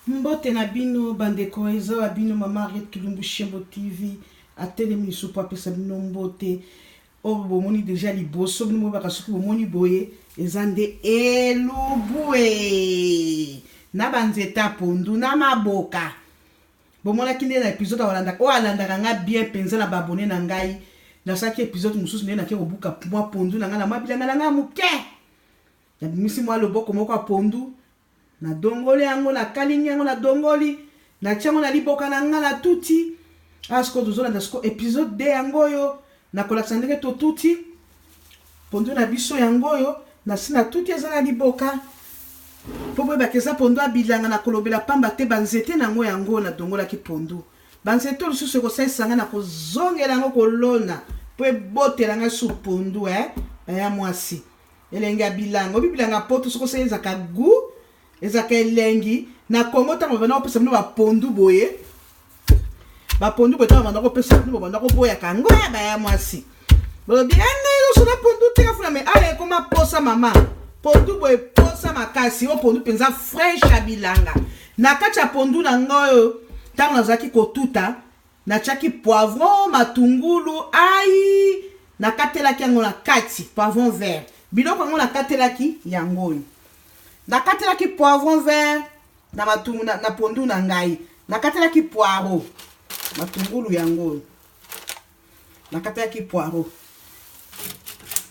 Mbote na bino bandeko, eza wa bino mama Harriet Kilumbu Shembo TV atelemi lisusu po apesa bino mbote. Oyo bomoni deja liboso bino boyebaka soki bomoni boye eza nde elubu ee na ba nzete ya pondu na maboka. Bomonaki nde na episode awalandaka oyo alandaka nga bien penza na ba abonne na ngai nasalaki episode mosusu nde nake kobuka mwa pondu na ngai na mwa bilanga na ngai ya moke. Nabimisi mwa loboko moko ya pondu Na dongoli yango, na kalingi yango, na dongoli, na tie yango na liboka na nga, na tuti. Awa sikoyo tozolanda sikoyo episode 2 yango oyo, nakolakisa ndenge totuti pondu na biso yango oyo, nasi na tuti eza na liboka. Po boyebaka eza pondu ya bilanga, nakolobela pamba te, ba nzete na yango yango oyo nadongolaki pondu. Ba nzete oyo lisusu ekosalisa nga na kozongela yango kolona po ebotela nga lisusu pondu eh, baya mwasi. Elengi ya bilanga oyebi bilanga ya poto soki osali ezalaka gout ezalaka elengi na Congo ntango babanda kopesa bino bapondu boye bapondu boye ntango babanda kopesa bino babanda koboyaka yango ya baya mwasi balobi eh, ngai loso na pondu te kafuna me awa ekoma posa mama pondu boye posa makasi oyo pondu mpenza fresh ya bilanga na kati ya pondu na ngai oyo ntango nazalaki kotuta Natiaki poivron, matungulu, ail, nakatelaki yango na kati, poivron vert. Biloko yango nakatelaki yango oyo. Nakatelaki poivron vert na matungu na, na pondu na ngai. Nakatelaki poireau, matungulu yango oyo. Nakatelaki poireau.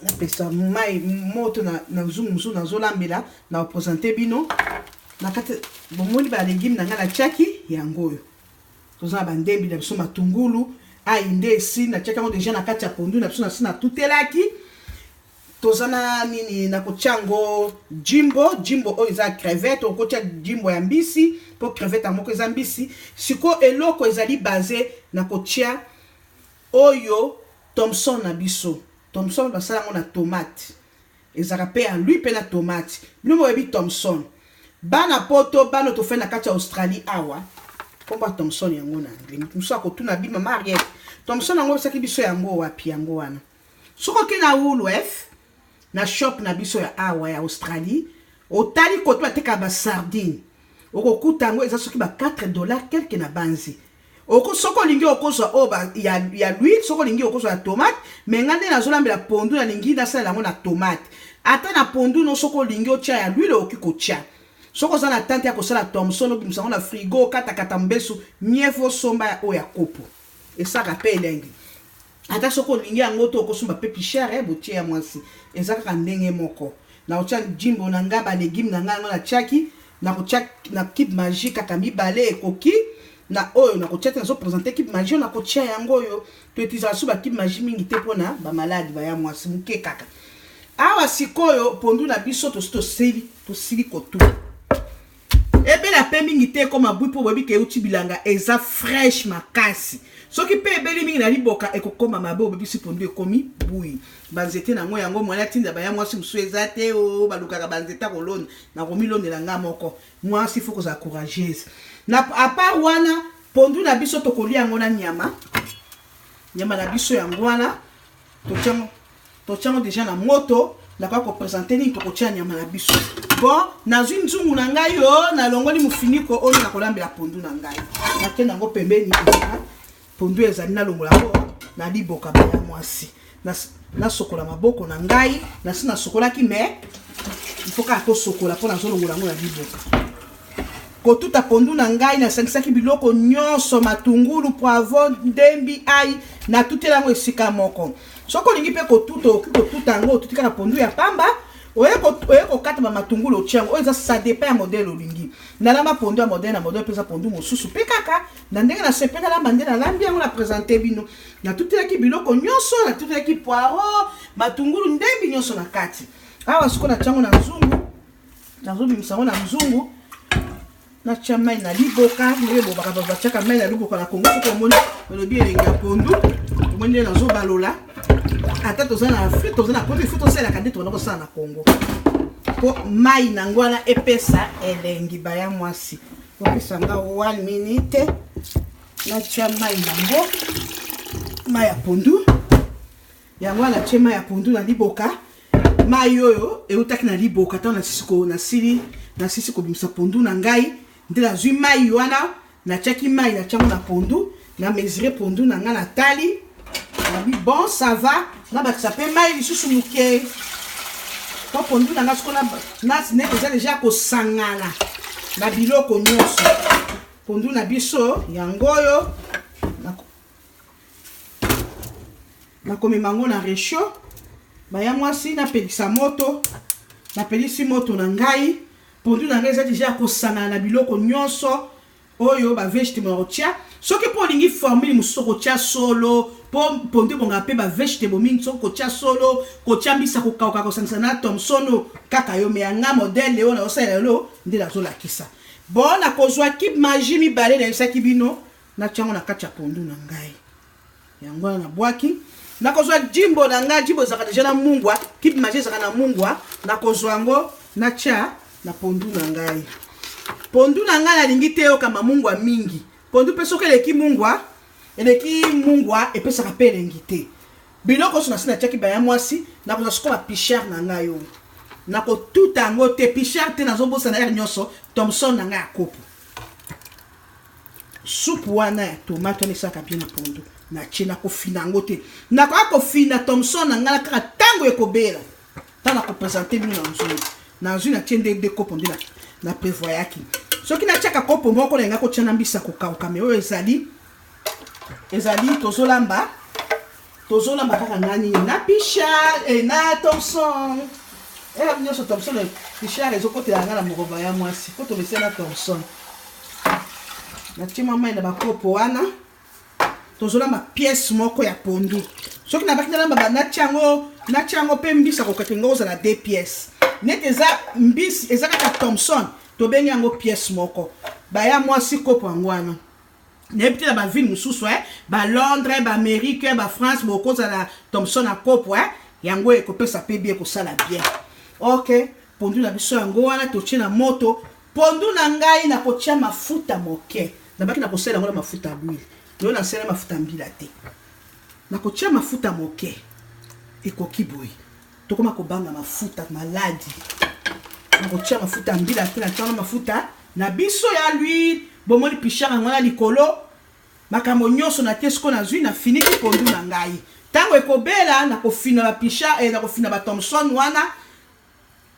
Napesa mai moto na, na nzungu mosusu nazolambela na kopresente bino. Nakati bomoni ba legume na ngai natiaki yango oyo. Toza na ba ndembi na biso matungulu ayi nde esi natiaki yango deja na kati ya pondu na biso nasi natutelaki toza na nini na kotia yango jimbo jimbo oyo eza crevette okotia jimbo ya mbisi mpo crevette yango moko eza mbisi sikoyo eloko ezali base na kotia oyo thomson na biso thomson basala yango na tomate Ezalaka pe ya lui pe na tomate. Bino boyebi Thomson. Bana poto, bana oyo tofandi na kati ya Australie awa, kombo ya Thomson yango na anglais. Mutu mosusu akotuna bi mama Harriet, Thomson yango opesaki biso yango wapi? Yango wana. Soki oke na Woolworth, na shop na biso ya awa ya Australie, otali kote batekaka ba sardines, okokuta yango eza soki ba 4 dollars quelque na banzi. Oko soki olingi okozwa oyo ba ya ya l'huile soki olingi okozwa ya tomate mais nga nde nazolambela pondu nalingi nasalela yango na tomate ata na pondu no soki olingi otia ya l'huile okoki kotia soki oza na tante ya kosala thomson obimisa yango na frigo okatakata mbesu mieux vaut somba ya oyo ya kopo esaka pe elengi Ata soki olingi yango te okosomba pe plus cher eh botie ya mwasi eza kaka ndenge moko nakotia jimbo na nga ba legume na nga yango natiaki nakotia na cube magie kaka mibale ekoki na oyo nakotia te nazo presente cube magie oyo nakotia yango oyo to utilisaka su ba cube magie mingi te pona ba malade ba ya mwasi muke kaka awa sikoyo pondu na biso tosi tosili tosili kotuta Ebela pe mingi te ekoma bwi po boyebi ke euti bilanga eza fresh makasi. Soki pe ebeli mingi na liboka ekokoma mabe obebisi pondu ekomi bwi. Ba nzete na ngo yango moyen atinda ba ya mwasi mosusu eza te ooh balukaka ba nzete ya kolona nakomilonela nga moko. Mwasi faut kozala courageuse. Na a part wana pondu na biso tokolia yango na nyama. Nyama na biso yango wana totia ngo Totia yango dejà na moto, nakoya ko presenter nini tokotia nyama na biso. Bon, nazwi nzungu na ngai yo, nalongoli mofiniko oyo nakolambela pondu na ngai. Nakende yango pembeni, pondu ezali nalongola yango na liboka baya mwasi. Nasokola maboko na ngai, nasi nasokolaki mais il faut kaka tosokola mpo nazolongola yango na liboka. Kotuta pondu na ngai, nasangisaki biloko nyonso, matungulu, poivron, ndembi, ail, natutela yango esika moko. Soki olingi mpe kotuta, okoki kotuta yango, otuti kaka pondu ya pamba, oye kokata ba matungulu otie yango. Oyo eza ça dépend ya modèle olingi. Nalamba pondu ya modèle na modèle mpe eza pondu mosusu mpe kaka na ndenge nasepeli nalamba nde nalambi yango na presente bino. Natutelaki biloko nyonso, natutelaki poireau, matungulu, ndembi nyonso na kati. Awa sikoyo natie yango na nzungu. Nazobimisa yango na nzungu, natya mai na liboka ndenge bobaka bato batyaka mai na liboka na Kongo. Soki omoni olobi elengi ya pondu, omoni nde nazobalola. Ata toza na Afrique, toza na poto, ifo tosalelaka nde tobanda kosala na Kongo mpo mai na yango wana epesa elengi. Baya mwasi opesa nga 1 minute, natya mai na yango, mai ya pondu yango wana. Natye mai ya pondu na liboka. Mai oyo eutaki na liboka ntango nasisi nasili nasisi kobimisa pondu na ngai. Nde nazwi mai wana, natiaki mai, natiango na pondu, na mesure pondu na ngai, natali, nabi bon, ça va, nabakisa mpe mai lisusu moke po pondu na ngai sikoyo neti eza deja kosangana na biloko nyonso. Pondu na biso yango oyo, nakomema yango na réchaud. Baya mwasi, napelisa moto. Napelisi moto na ngai. Pondu na ngai eza deja kosangana na biloko nyonso oyo, bavegetable na kotia. Soki mpo olingi formule mosusu, kotia solo, mpo pondu ebongaka mpe bavegetable mingi. Soki kotia solo, kotia mbisa kokauka, kosangisa na thomson, kaka yo. Me yanga modèle oyo nazosalela lelo nde nazolakisa. Bon, nakozwa cube Maggi mibale nayebisaki bino, natia yango na kati ya pondu na ngai. Yango wana nabwaki. Nakozwa Jumbo na ngai. Jumbo ezalaka deja na mungwa, cube Maggi ezalaka na mungwa. Nakozwa yango, natia na pondu na ngai. Pondu na ngai nalingi te eyokama mungwa mingi. Pondu mpe soki eleki mungwa, eleki mungwa, epesaka mpe elengi te. Biloko nyonso nasi natiaki, baya mwasi. Nakozwa sikoyo bapichard na ngai oyo, nakotuta yango te, pichard te, nazobosana heure nyonso. Thomson na ngai ya kopo, supu wana ya tomate wana esalaka bien na pondu. Natie, nakofina yango te. Nakoya kofina thomson na ngai kaka ntango ekobela, ntango nakopresente bino na nzungu. Nazwi, natie nde de kopo nde na prévoyaki. Soki natiaka kopo moko, nalinga kotia na mbisa kokauka. Me oyo ezali tozolamba kaka na nini? Na pichard na thomson. Ela nyonso thomson, pichard ezokotela nga na moroba ya mwasi po tomesia na thomson. Natie mwa mai na bakopo wana. Tozolamba pièce moko ya pondu. Soki nabaki nalamba, natia yango mpe mbisi kokaka ngo, ozala deux pièces. Neti eza mbisi, eza kaka thomson, tobengi yango pièce moko. Baya mwasi, kopo yango wana. Nayebi te na baville mosusu, balondres, baamérique, bafrance, bokozala thomson na kopo. Yango ekopesa mpe bien, ekosala bien. Ok, pondu na biso yango wana, totie na moto. Pondu na ngai, nakotia mafuta moke. Nabaki nakosala yango na mafuta ya l'huile. Lelo nasala mafuta mbila te, nakotia mafuta moke, ekoki boye. Tokoma kobanga mafuta maladi. Nakotia mafuta ya mbila te, natia wana mafuta na biso ya l'huile. Bomoni pichard yango na likolo, makambo nyonso na tie. Sikoyo nazwi, nafiniki pondu na ngai. Ntango ekobela, nakofina bapichard, nakofina bathomson wana,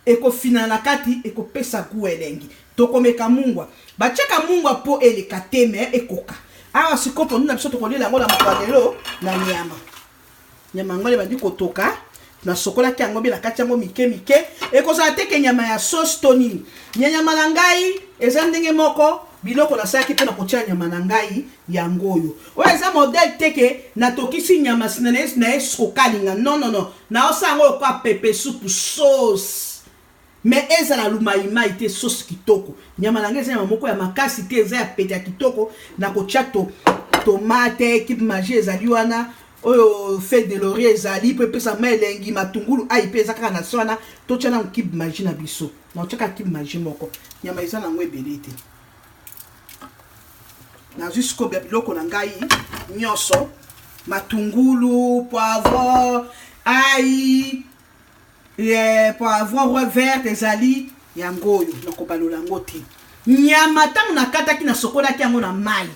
ekofina na kati, ekopesa goût elengi. Tokomeka mungwa. Batiaka mungwa mpo eleka te, me ekoka awa. Sikoyo pondu na biso, tokolela yango na mokolo lelo na nyama. Nyama yango ebandi kotoka. Nasokolaki yango mpe nakati yango mike mike. Ekozala te ke nyama ya sauce to nini. Nyama na ngai eza ndenge moko. Biloko nasalaki mpe nakotia nyama na ngai yango oyo. Oyo eza modèle te ke natokisi nyama nsina na ye kokalinga. Non, non, non, naosala yango lokola pepe supu, sauce, mais ezala lumaimai te, sauce kitoko. Nyama na ngai eza nyama moko ya makasi te, eza ya pete, ya kitoko. Nakotia to tomate, cube Maggi ezali wana, oyo feuille de laurier ezali mpo epesa ma elengi, matungulu, ail mpe eza kaka na se wana. Totia nango cube Maggi na biso. Nakotiaka cube Maggi moko, nyama eza nango ebele te. Nazwi sikoyo ya biloko na ngai nyonso: matungulu, poivron, ail, poivron vert ezali yango oyo. Nakobalola yango te. Nyama, ntango nakataki, nasokolaki yango na mai.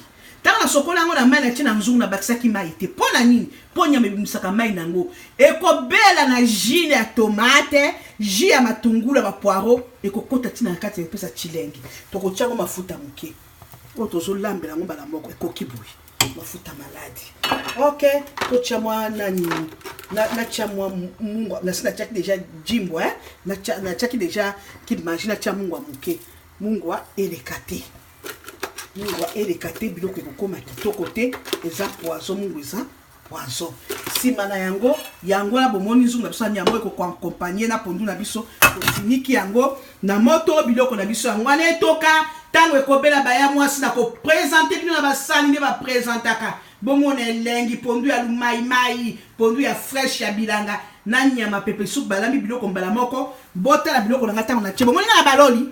Ntango nasokola yango na mai, natie na nzungu, nabakisaki mai te. Mpo na nini? Mpo nyama ebimisaka mai na yango. Ekobela na jus ya tomate, jus ya matungulu, ya bapoireau, ekokota ntina na kati, epesa chilengi. Tokotia yango mafuta moke oyo tozolambela yango mbala moko, ekoki boye. Mafuta maladi. Ok, totia mwa nani, natia mwa mungwa. Nasi natiaki deja Jumbo, eh? Natiaki deja cube Maggi. Natia mungwa moke, mungwa eleka te, mungwa eleka te, biloko ekokóma kitoko te, eza poison. Mungwa eza poison. Nsima na yango, yango wana bomoni nzungu na biso ya nyama ekoaccompagner na pondu na biso. Tofiniki yango na moto. Biloko na biso yango wana etoka. Ntango ekobela, baya mwasi, na kopresente bino na basani nde bapresentaka. Bomona elengi, pondu ya lumaimai, pondu ya fraîche ya bilanga na nyama pepe supu. Balambi biloko mbala moko. Botala biloko na ngai ntango na tie. Bomoni nga na baloli,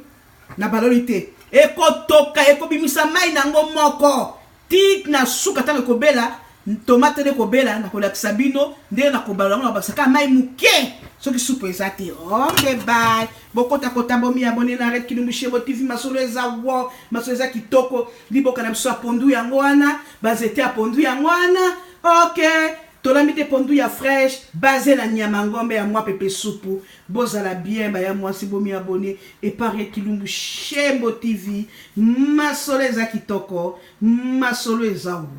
na baloli te. Ekotoka, ekobimisa mai nango moko ti na suka. Ntango ekobela, tomate nde ekobela, nakolakisa bino ndenge nakobalola yango. Nakobakisa kaka mai moke. Soki supu eza te, ok, bye. Bokota kota, bomi abonner na Red Kilumbu Shebo TV. Masolo eza wo, masolo eza kitoko. Liboka na biso ya pondu yango wana, banzete ya pondu yango wana. Ok, tolambi te pondu ya fraîche base na nyama ngombe ya mwa pepe supu. Bozala bien, baya mwasi, bomi abonner epa Red Kilumbu Shembo TV. Masolo eza kitoko, masolo eza.